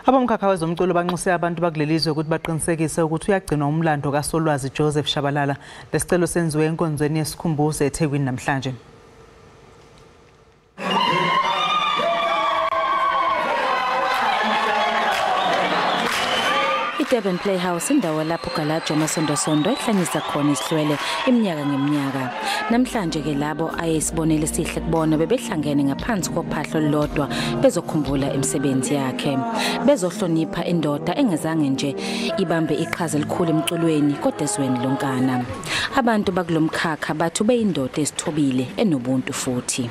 Abomkhakha wezomculo banxuse abantu bakulelizwe ukuthi baqinisekise ukuthi uyagcinwa umlando kaSolwazi Joseph Shabalala. Lesicelo senziwe enkonzweni yesikhumbuzo eThekwini namhlanje. I-Durban Playhouse indawo lapho galajo amasondosondo ehlanyisa khona isihlwele iminyaka ngeminyaka. Namhlanje ke labo ayesibonele sihle kubona bebehlangene ngaphansi kophahlo lodwa bezokhumbula imisebenzi yakhe. Bezohlonipha indoda engezange nje ibambe iqhaza elikhulu emculweni kodwa ezweni lonkana. Abantu bakulomkhakha bathi ubeyindoda esithobile enobuntu futhi.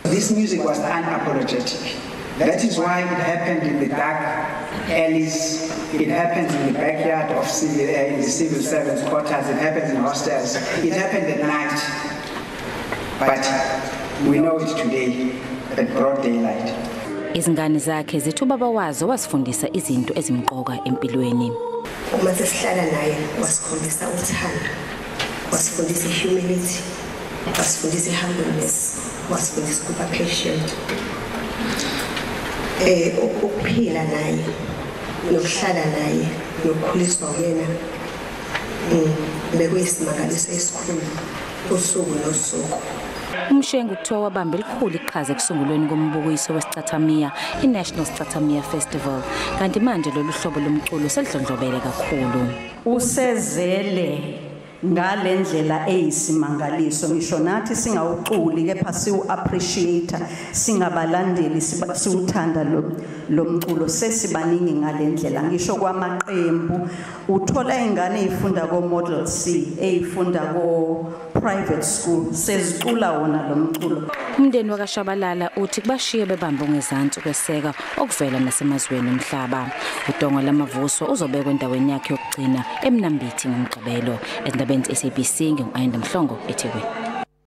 This music was unapologetic. That is why it happened in the dark alleys, it happens in the backyard of civil, in the civil servants' quarters, it happens in hostels, it happened at night. But we know it today at broad daylight. Izingane zakhe zithi ubaba wazo wasifundisa izinto ezimqoka empilweni. Uma sesihlala naye wasikhombisa uthando, wasifundisa humility, wasifundisa humbleness, wasifundisa ukuba patient. Ukuphila naye nokuhlala naye nokukhuliswa uyena bekuyisimangaliso esikhulu usuku nosuku. Umshengu kuthiwa wabamba elikhulu iqhaza ekusungulweni kombukiso wesicathamiya i-National Sicathamiya Festival, kanti manje lolu hlobo lomculo selidlondlobele kakhulu. Usezele ngalendlela eyisimangaliso, ngisho nathi singawuculi kepha siwu-appreciate, singabalandeli siwuthanda lo mculo, sesibaningi ngalendlela. Ngisho kwamaqembu uthola ingane eyifunda ko Model C, eyifunda ko private school, sezicula wona lo mculo. Umndeni wakaShabalala uthi kubashiye bebambe ngezansi ukweseka okuvela nasemazweni omhlaba. Udonga lamavuso uzobekwa endaweni yakhe yokugcina eMnambithi ngoMgqibelo. Ezindabeni SABC ngingu-Ayanda Mhlongo eThekwini.